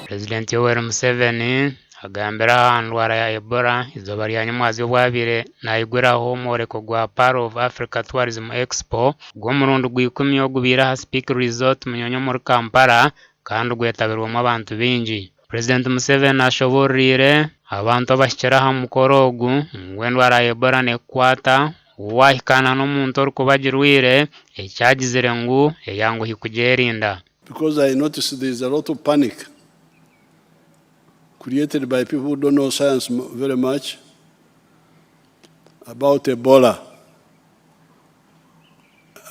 Purezidenti Yoweri Museveni agambire aha ndwara ya Ebola eizooba rya nyomwazyo obu abaire nayiguraho omworeko gwa Pearl of Africa Tourism Expo ogw'omurundi gw'ikumi ogubaire aha Speke Resort Munyonyo omuri Kampala kandi gwetabirwemu abantu baingi. Purezidenti Museveni ashoboororeire abantu abahikire aha mukoro ogu ngu endwara ya Ebola nekukwata waahikaana n'omuntu orikuba agirwaire ekyagizire ngu eyanguhi kugyerinda. Because I noticed there is a lot of panic created by people who don't know science very much about Ebola.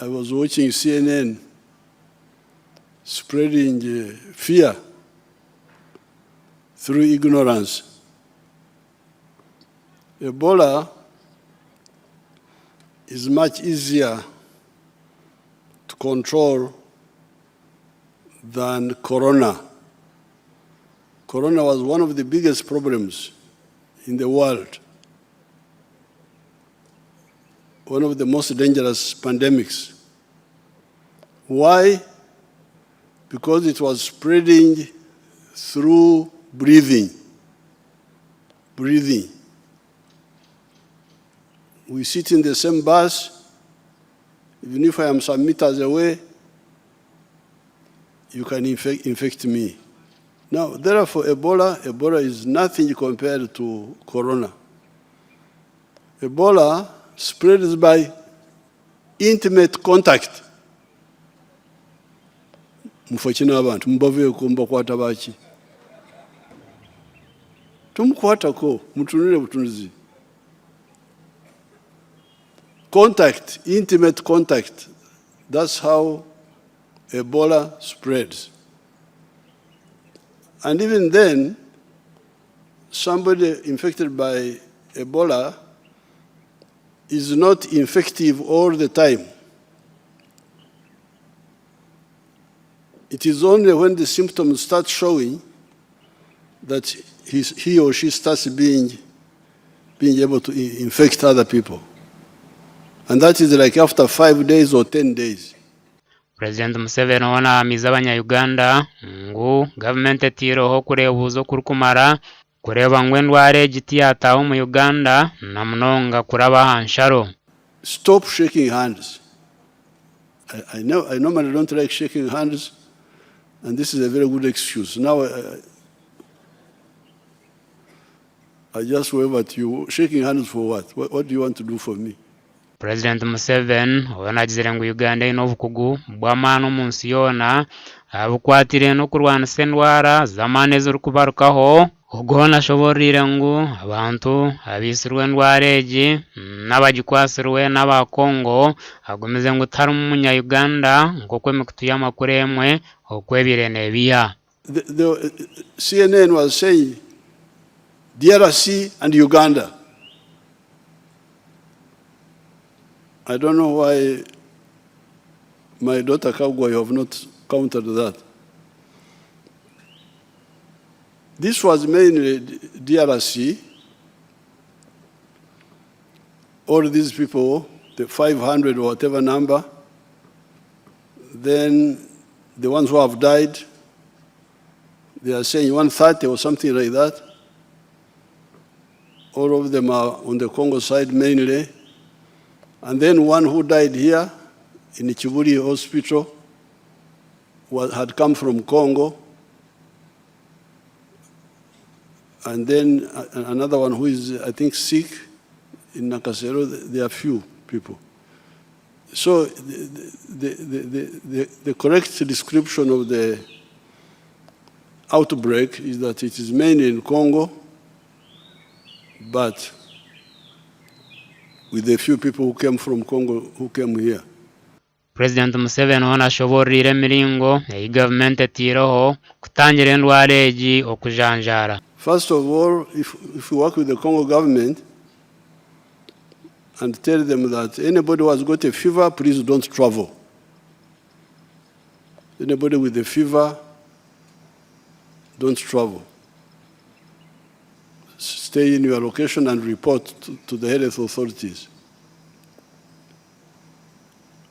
I was watching CNN spreading fear through ignorance. Ebola is much easier to control than corona. Corona was one of the biggest problems in the world, one of the most dangerous pandemics. Why? Because it was spreading through breathing. Breathing. We sit in the same bus, even if I am some meters away, you can infect, infect me. Now, therefore, Ebola, Ebola is nothing compared to Corona. Ebola spreads by intimate contact. Mufa ki n'abantu mubaveeko mubakwata baki? Tumukwatako mutunule butunuzi. Contact, intimate contact. That's how Ebola spreads. And even then, somebody infected by Ebola is not infective all the time. It is only when the symptoms start showing that he or she starts being, being able to infect other people. And that is like after 5 days or 10 days. Purezidenti Museveni hoona ahamiize abanya-Uganda ngu gavumenti etaireho okureebuuza okurikumara kureeba ngu endwara egi tiyataaha omu Uganda na munonga kuraba aha nsharo. Stop shaking hands. I, I, know, I normally don't like shaking hands, and this is a very good excuse. Now, I just wave at you. Shaking hands for what? what? What do you want to do for me? Purezidenti Museveni hoona agizire ngu Uganda eine obukugu bw'amaani omu nsi yoona aha bikwatiraine n'okurwanisa endwara z'amaani ezirikubarukaho. Ogu hoona ashobooroire ngu abantu abaitsirwe endwara egi n'abagikwatsirwe n'aba Congo agumize ngu tiharimu munya Uganda nk'oku emikutu y'amakuru emwe oku ebaire neebiha. The CNN was saying DRC and Uganda. I don't know why my daughter Kagwa, you have not countered that. This was mainly DRC. All these people, the 500 or whatever number, then the ones who have died, they are saying 130 or something like that. All of them are on the Congo side mainly. And then one who died here in Kibuli Hospital had come from Congo. And then another one who is, I think, sick in Nakasero. There are few people. So the correct description of the outbreak is that it is mainly in Congo, but with a few people who came from Congo who came here. Purezidenti Museveni hoona ashobooroire emiringo ei gavumenti etaireho kutangira endwara egi okujanjaara. First of all, if we work with the Congo government and tell them that anybody who has got a fever, please don't travel. Anybody with a fever, don't travel. Stay in your location and report to the health authorities.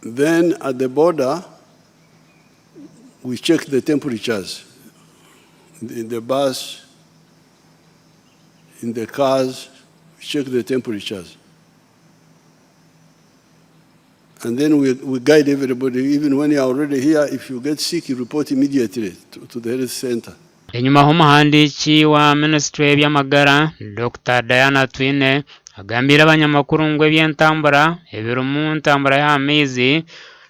Then at the border, we check the temperatures. In the bus, in the cars, we check the temperatures. And then we guide everybody, even when you are already here, if you get sick, you report immediately to the health center. Enyimaho omuhandiiki wa minisiture y'eby'amagara, Dokita Diana Atwine agambiire abanyamakuru ngu eby'entambura ebirimu ntambura y'aha maizi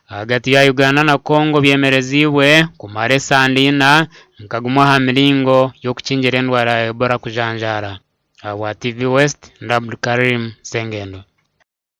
ahagati ya Uganda na Congo byemereziibwe kumara esande ina nka gumwe aha miringo y'okukingira endwara ya Ebola kujanjaara. Ahabwa TV West, ndi Abdulkarim Sengendo.